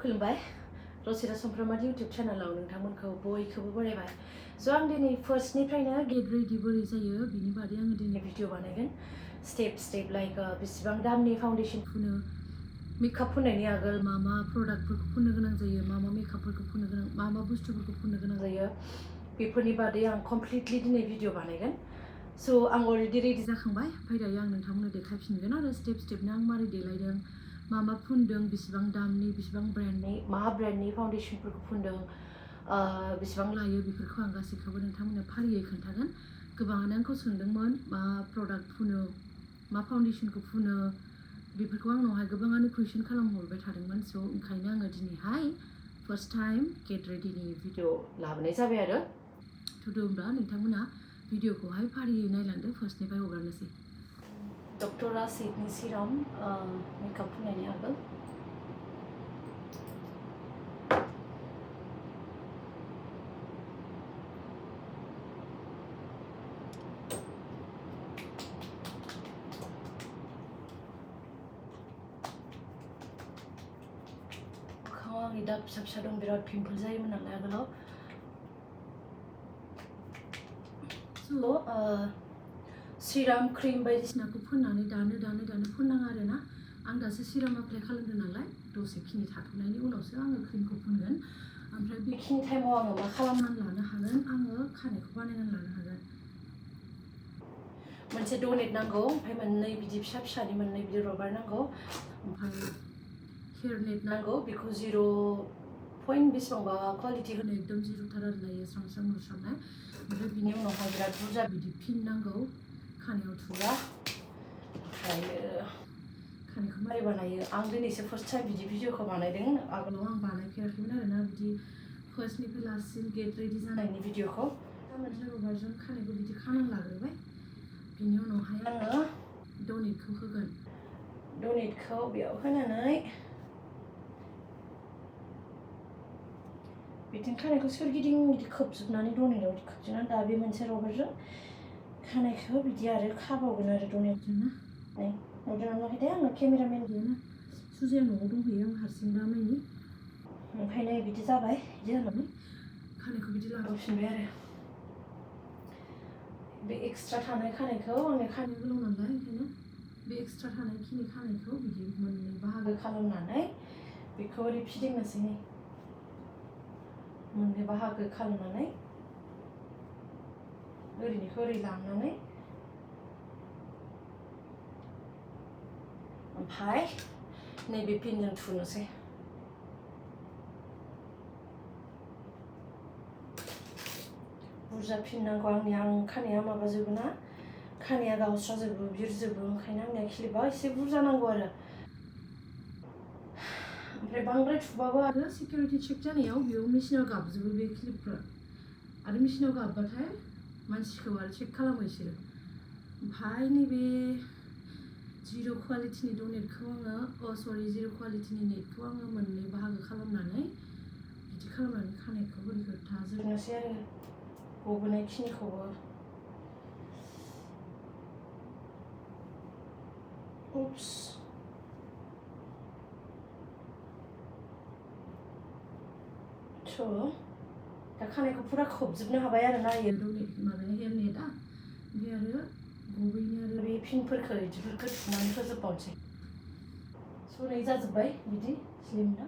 खुलुमबाय रसिता समफ्रामारि इउट्यूब चेनेलाव नोंथांमोनखौ बयखौबो बरायबाय। स' आं दिनै फार्स्टनिफ्रायनो गेट रेडि बोरै जायो बिनि बादै आङो दिनै भिडिअ बानायगोन स्टेप लाइक बेसेबां दामनि फाउन्डेसन फुनो, मेकआप फुननायनि आगोल मा मा प्रडाक्टफोरखौ फुननो गोनां जायो, मा मा मेकआपफोरखौ फुननो गोनां, मा मा बुस्थुफोरखौ फुननो गोनां जायो बेफोरनि बादै आं कमप्लिटलि दिनै भिडिअ बानायगोन। स' आं अलरेडि रेडि जाखांबाय, ओमफ्राय दायो आं नोंथांमोननो देखायफिनगोन आरो स्टेपनो आं मारै देलायदों, मा मा फुनदों, बेसेबां दामनि, बेसेबां ब्रेन्डनि, मा ब्रेन्डनि फाउन्डेसनफोरखौ फुनदों, बेसेबां लायो बेफोरखौ आं गासैखौबो नोंथांमोननो फारियै खोन्थागोन। गोबाङानो आंखौ सोंदोंमोन मा प्रडाक्ट फुनो, मा फाउन्डेसनखौ फुनो, बेफोरखौ आंनावहाय गोबाङानो कुइसन खालामहरबाय थादोंमोन। स' ओंखायनो आङो दिनैहाय फार्स्ट टाइम गेट रेडिनि भिडिअ लाबोनाय जाबाय आरो थुदो होमब्ला नोंथांमोना भिडिअखौहाय फारियै नायलांदो, फार्स्टनिफ्राय हगारनोसै। डक्टर रसितनि सिराम मेकआप फुननायनि आगोल आंनि दाग फिसा फिसा दं, बिराद पिम्पल जायोमोन नालाय आगोलाव। स' सिराम क्रिम बायदिसिनाखौ फुननानै दानो फुननाङा आरो ना। आं दासो सिराम एप्लाइ खालामदों नालाय, दसेखिनि थाथ'नायनि उनावसो आङो क्रिमखौ फुनगोन। ओमफ्राय बेखिनि टाइमाव आङो मा खालामनानै लानो हागोन, आङो खानायखौ बानायनानै लानो हागोन। मोनसे डनेट नांगौ, ओमफ्राय मोननै बिदि फिसा फिसानि मोननै बिदि रबार नांगौ, ओमफ्राय हेयार नेट नांगौ, बेखौ 0. बेसेबांबा क्वालिटि होनो, एकदम जिर'थार आरो लायो स्रां स्रां नुस्रांनाय। ओमफ्राय बिनि उनावहाय बिराद बुरजा बिदि पिन नांगौ खानायाव थुग्रा। ओमफ्राय खानायखौ मारै बानायो, आं दिनैसो फार्स्ट टाइम बिदि भिडिअखौ बानायदों। आगोलाव आं बानायफेराखैमोन आरोना बिदि फार्स्टनिफ्राय लास्टसिम गेट रेडि जानायनि भिडिअखौ। मोनसे रबारजों खानायखौ बिदि खानानै लाग्रोबाय, बिनि उनावहाय आङो डनेटखौ होगोन। डनेटखौ बेयाव होनानै बिथिं खानायखौ सोरगिदिं बिदि खोबजोबनानै डनेटआव बिदि खोबजोबनानै दा बे मोनसे रबारजों खानायखौ बिदि आरो खाबावगोन आरो डनेटजोंनो। नै नुदोंना नुवाखैथाय, आंना केमेरामेन गैयाना, सुजाया न'आव दंहैयो, आं हारसिं दा मानि। ओमफ्राय नै बिदि जाबाय, बिदि जानानै खानायखौ बिदि लाबोफिनबाय आरो बे एक्सट्रा थानाय खानायखौ, आंनि खानाया गोलाव नालाय ओंखायनो बे एक्सट्रा थानाय खिनि खानायखौ बिदि मोननै बाहागो खालामनानै बेखौ ओरै फिदिंनोसै। नै मोननै बाहागो खालामनानै ओरैनिखौ ओरै लांनानै ओमफ्राय नैबे पिनजों थुनोसै। बुरजा पिन नांगौ आं खानाया माबाजोबो ना, खानाया गावस्राजोबो, बिरजोबो, ओंखायनो आंनिया क्लिपआ एसे बुरजा नांगौ आरो। ओमफ्राय बांद्राय थुबाबो आरो सिकिउरिटि चेक जानायाव बेयाव मेसिनाव गाबजोबो बे क्लिपफ्रा, आरो मेसिनाव गाबबाथाय मानसिखौ आरो चेक खालामो बिसोरो। ओमफ्राय नैबे 0 क्वालिटिनि डनेटखौ आङो, 0 क्वालिटिनि नेटखौ आङो मोननै बाहागो खालामनानै बिदि खालामनानै खानायखौ ओरै थाजोबनोसै आरो गबोनाय खिनिखौबो। उप्स, स' दा खानायखौ फुरा खोबजोबनो हाबाय आरो ना माबाया हेयार नेटआ। ओमफ्राय आरो गबैनि आरो बे पिनफोरखौ बिदिफोरखौ थुनानै फोजोबबावनोसै। स' नै जाजोब्बाय बिदि स्लिमनो।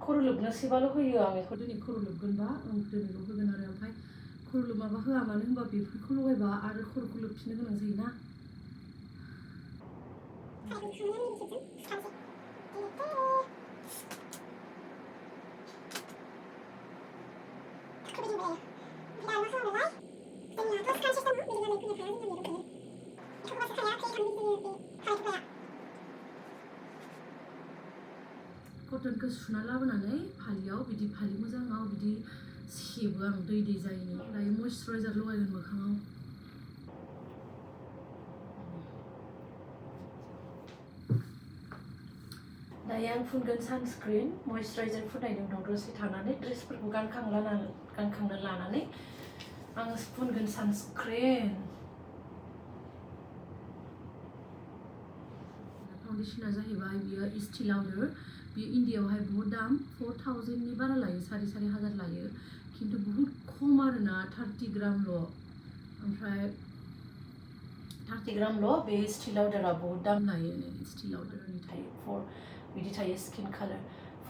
खर' लोबनोसैबाल' होयो आं बेखौ, दिनै खर' लोबगोनबा आं दिनैल' होगोन आरो। ओमफ्राय खर' लोबाबा होआ, मानो होनबा बेफोरखौ लगायबा आरो खर'खौ लोबफिननो गोनां जायोना। कटनखौ सुना लाबोनानै फालियाव बिदि फालि मोजाङाव बिदि सेबो आं, दै जायैनि। दायो मयस्चाराइजार लगायगोन मोखाङाव। दायो आं फुनगोन सानस्क्रिन। मयस्चाराइजार फुननायनि उनाव दसे थानानै ड्रेसफोरखौ गानखांना लानानै आङो फुनगोन सानस्क्रिन। फाउन्डेसना जाहैबाय बियो इस्टि लाउडार बियो इन्डियायावहाय बहुत दाम 4000नि बारा लायो 4,500 लायो खिन्थु बहुत खम आरोना 30 ग्रामल' ओमफ्राय 30 ग्रामल' बे इस्टि लाउडारा बहुत दाम लायो इस्टि लाउडारनि थायो बिदि थायो स्किन कालार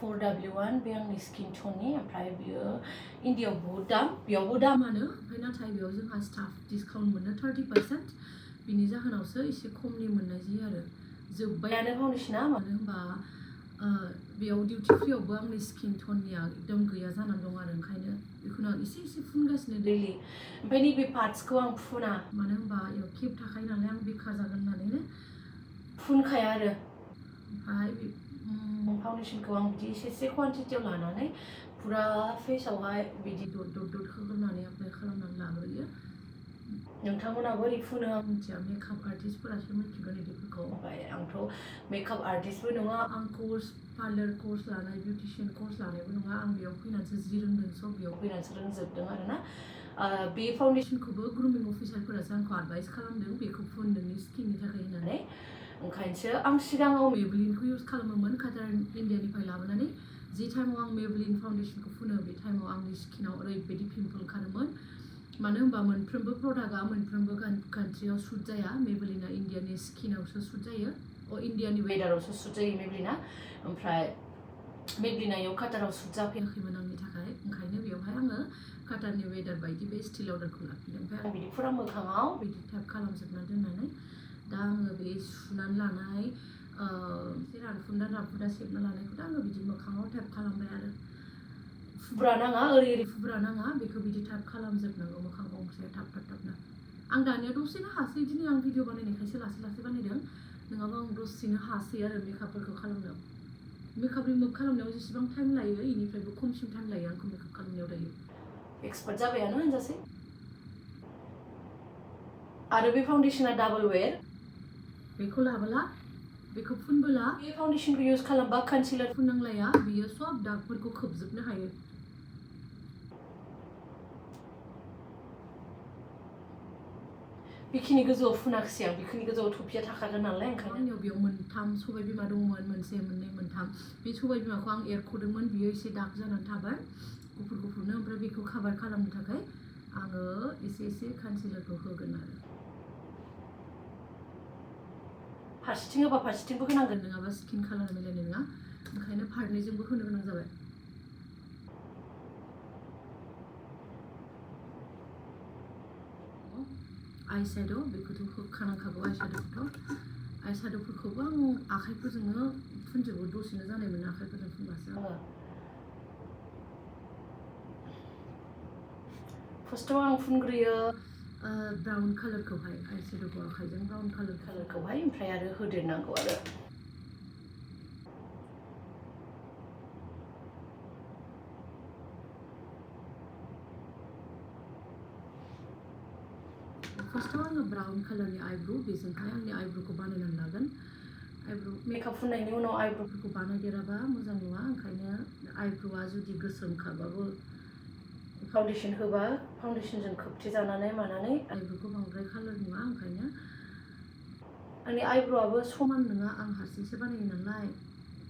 4W1 बे आंनि स्किन टननि ओमफ्राय बियो इन्डियायाव बहुत दाम बेयावबो दामानो ओमफ्राय नाथाय बेयाव जोंहा स्टाफ डिसकाउन्ट मोनो 30% बिनि जाहोनावसो एसे खमनि मोननाय जायो आरो जोब्बायानो फाउन्डेसना मानो होनबा बेयाव डिउटि फ्रियावबो आंनि स्किन टननिया एकदम गैया जानानै दं आरो ओंखायनो बेखौनो आं एसे फुनगासिनो दैलि ओमफ्राय नैबे पार्ट्सखौ आं फुना मानो होनबा बेयाव केप थाखायो नालाय आं बेखार जागोन होननानैनो फुनखाया आरो ओमफ्राय फाउन्डेसनखौ आं बिदि एसे क्वान्टिटियाव लानानै पुरा फेसआवहाय बिदि दट होग्रोनानै एप्लाइ खालामनानै लाग्रोयो नोंथांमोनाबो ओरै फुनो आं मिथिया मेकआप आर्टिस्टफोरासो मिथिगोन बिदिफोरखौ ओमफ्राय आंथ' मेकआप आर्टिस्टबो नङा आं पार्लार कर्स लानाय बिउटिशियान कर्स लानायबो नङा आं बेयाव फैनानैसो जि रोंदों स' बेयाव फैनानैसो रोंजोबदों आरोना बे फाउन्डेसनखौबो ग्रुमिं अफिसारफोरासो आंखौ एडभाइस खालामदों बेखौ फुन नोंनि स्किननि थाखाय होननानै ओंखायनोसो आं सिगाङाव मेबलिनखौ इउज खालामोमोन काटार इन्डियानिफ्राय लाबोनानै जि टाइमाव आं मेबलिन फाउन्डेसनखौ फुनो बे टाइमाव आंनि स्किनाव ओरैबायदि पिम्पल ओंखारोमोन मानो होनबा मोनफ्रोमबो प्रडाक्टआ मोनफ्रोमबो कान्ट्रियाव सुट जाया मेबलिना इन्डियानि स्किनावसो सुट जायो इन्डियानि वेदारावसो सुट जायो मेबलिना ओमफ्राय मेबलिना इयाव काटाराव सुट जाफैयाखैमोन आंनि थाखाय ओंखायनो बेवहाय आङो काटारनि वेदार बायदि बे इस्टि लाउडारखौ लाफिनदों ओमफ्राय आं बिदि फुरा मोखाङाव बिदि टाइप खालामजोबना दोननानै दा आङो बे सुनानै लानाय एसे रानफुदा सेबना लानायखौ आङो बिदि मोखाङाव टाइप खालामबाय आरो फुब्रा नाङा ओरै फुब्रा नाङा बेखौ बिदि टाइप खालामजोबनांगौ मोखां गंसे थाबनो आं दानिया दसेनो हासै दिनै आं भिडिअ बानायनायखायसो लासै बानायदों नङाबा आं दसेनो हासै आरो मेकआपफोरखौ खालामनो मेकआप रिमुभ खालामनायाव जेसेबां टाइम लायो बेनिफ्रायबो खमसिन टाइम लायो आंखौ मेकआप खालामनायाव दायो एक्सपार्ट जाबायानो होनजासै आरो बे फाउन्डेसना डाबल वेर बेखौ लाबोला बेखौ फुनबोला बे फाउन्डेसनखौ इउज खालामबा कन्सिलार फुननांलाया बियो सब दागफोरखौ खोबजोबनो हायो बेखिनि गोजौआव फुनाखसै आं बेखिनि गोजौआव थफिया थाखागोन नालाय ओंखायनो आंनियाव बेयाव मोनथाम सबाय बिमा दंमोन मोनसे मोननै मोनथाम बे सबाय बिमाखौ आं एरख'दोंमोन बियो एसे दाग जानानै थाबाय गुफुरनो ओमफ्राय बेखौ काभार खालामनो थाखाय आङो एसे कन्सिलारखौ होगोन आरो फारसेथिं होबा फारसेथिंबो होनांगोन नङाबा स्किन कालार मिलायनाय नङा ओंखायनो फारनैजोंबो होनो गोनां जाबाय आइ शेड' बेखौथ' होखानांखागौ आइ शेड'फोरखौबो आं आखाइफोरजोंनो फुनजोबो दसेनो जानाय मोनो आखाइफोरजों फुनबासो आङो फार्स्टआव आं फुनग्रोयो ब्राउन कालारखौहाय आइ शेड'खौ आखाइजों ब्राउन कालारखौहाय ओमफ्राय आरो होदेरनांगौ आरो फार्स्टआव आङो ब्राउन कालारनि आइब्र' बेजोंहाय आंनि आइब्र'खौ बानायनानै लागोन मेकआप फुननायनि उनाव आइब्र'फोरखौ बानायदेराबा मोजां नङा ओंखायनो आइब्र'आ जुदि गोसोमखाबाबो फाउन्डेसन होबा फाउन्डेसनजों खोबथे जानानै मानानै आइब्र'खौ बांद्राय कालार नङा ओंखायनो आंनि आइब्र'आबो समान नङा आं हारसिंसो बानायो नालाय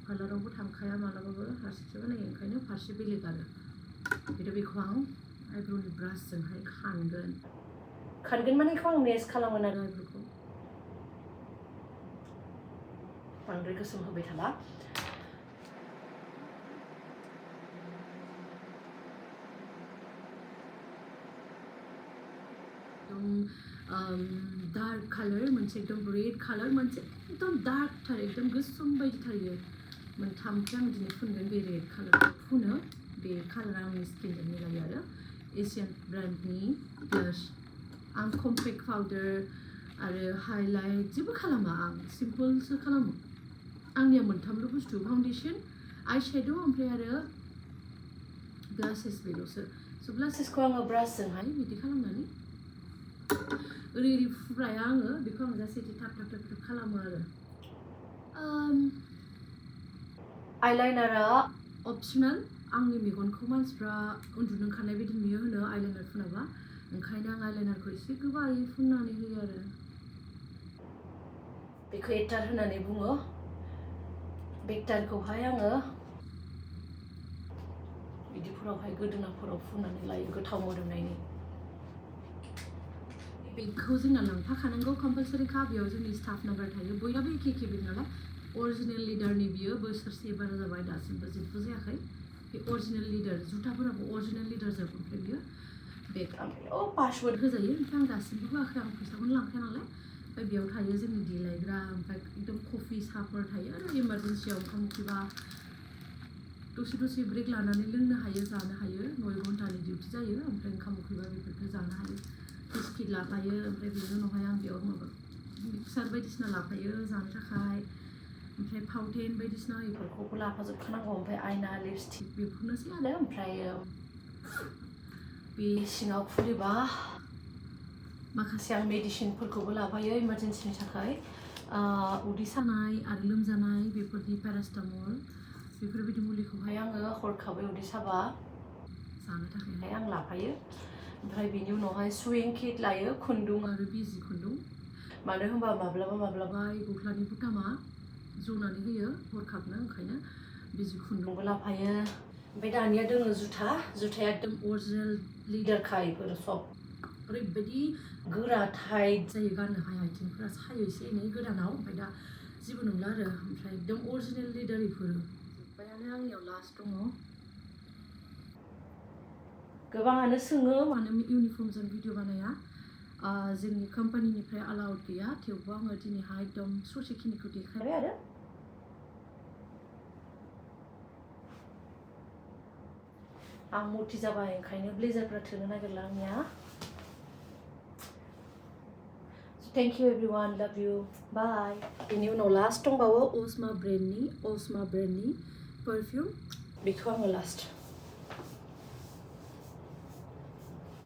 पार्लारावबो थांखाया मालाबाबो हारसिंसो बानायो ओंखायनो फारसे बेलेग आरो बेखौ आं आइब्र'नि ब्रासजोंहाय खानगोन माने बेखौ आं मेस खालामगोन आरो आइब्र'खौ बांद्राय गोसोम होबाय थाला डार्क कालार मोनसे एकदम रेड कालार मोनसे एकदम डार्कथार एकदम गोसोम बायदि थायो मोनथामखौ आं दिनै फुनगोन बे रेड कालारखौ फुनो बे कालारा आंनि स्किनजों मिलायो आरो एशियान ब्रान्डनि ब्लाश आं कम्पेक्ट पाउडार आरो हाइलाइट जेबो खालामा आं सिम्पलसो खालामो आंनिया मोनथामल' बुस्थु फाउन्डेसन आइ शेड' ओमफ्राय आरो ब्लासेस बेल'सो स' ब्लासेसखौ आङो ब्रासजोंहाय बिदि खालामनानै ओरै फुब्राया आङो बेखौ आं जास्ट इदि थाब खालामो आरो आइलाइनारा अपसनेल आंनि मेगनखौ मानसिफ्रा उन्दुनो ओंखारनाय बायदि नुयो होनो आइलाइनार फुनाबा ओंखायनो आं आइलाइनारखौ एसे गोबायै फुननानै होयो आरो बेखौ एटार होननानै बुङो बेक्टारखौहाय आङो बिदिफोरावहाय गोदोनाफोराव फुननानै लायो गोथाव मोदोमनायनि बेगखौ जोंना लांफाखानांगौ कम्पालसारिखा बेयाव जोंनि स्टाफ नाम्बार थायो बयनाबो एखे एखे बेग नालाय अरिजिनेल लिडारनि बियो बोसोरसे बारा जाबाय दासिमबो जेबो जायाखै बे अरिजिनेल लिडार जुथाफोराबो अरिजिनेल लिडार जोब ओमफ्राय बियो बेग ओमफ्राय पासवर्ड होजायो ओमफ्राय आं दासिमबो होआखै आं फैसाखौनो लांखाया नालाय ओमफ्राय बेयाव थायो जोंनि देलायग्रा ओमफ्राय एकदम कफि साहफोर थायो आरो इमारजेन्सियाव ओंखाम उखैबा दसे ब्रेक लानानै लोंनो हायो जानो हायो 9 घन्टानि डिउटि जायो ओमफ्राय ओंखाम उखैबा बेफोरखौ जानो हायो बिस्किट लाफायो ओमफ्राय बेनि उनावहाय आं बेयाव माबा मिक्सार बायदिसिना लाफायो जानो थाखाय ओमफ्राय फाउटेन बायदिसिना बेफोरखौबो लाफाजोबखानांगौ ओमफ्राय आयना लिपस्टिक बेफोरनोसै आरो ओमफ्राय बे सिङाव खुलिबा माखासे आं मेडिसिनफोरखौबो लाफायो इमारजेन्सिनि थाखाय उदै सानाय आरो लोमजानाय बेफोरनि पेरासिटामल बेफोरबायदि मुलिखौहाय आङो हरखाबै उदै साबा जानो थाखायहाय आं लाफायो ओमफ्राय बेनि उनावहाय सुइं किट लायो खुन्दुं आरो बिजि खुन्दुं मानो होनबा माब्लाबा गस्लानि बुटामा जनानै होयो हरखाबनो ओंखायनो बिजि खुन्दुंबो लाफायो ओमफ्राय दानिया दोङो जुथाया एकदम अरिजिनेल लिडारखा बेफोर सब ओरैबायदि गोरा टाइट जायो गाननो हाया आथिंफोरा सायो एसे एनै गोदानाव ओमफ्राय दा जेबो नंला आरो ओमफ्राय एकदम अरिजिनेल लिडार बेफोरो जोब्बायानो आंनियाव लास्ट दङ गोबाङानो सोङो मानो इउनिफर्मजों भिडिअ बानाया जोंनि कम्पानिनिफ्राय अलाउड गैया थेवबो आङो दिनैहाय एकदम ससेखिनिखौ देखायबाय आरो आं मटि जाबाय ओंखायनो ब्लेजारफ्रा थोनो नागिरला आंनिया थेंक इउ एभ्रिवान लाभ इउ बाय बेनि उनाव लास्ट दंबावो अस्मा ब्रेन्डनि पारफिउम बेखौ आङो लास्ट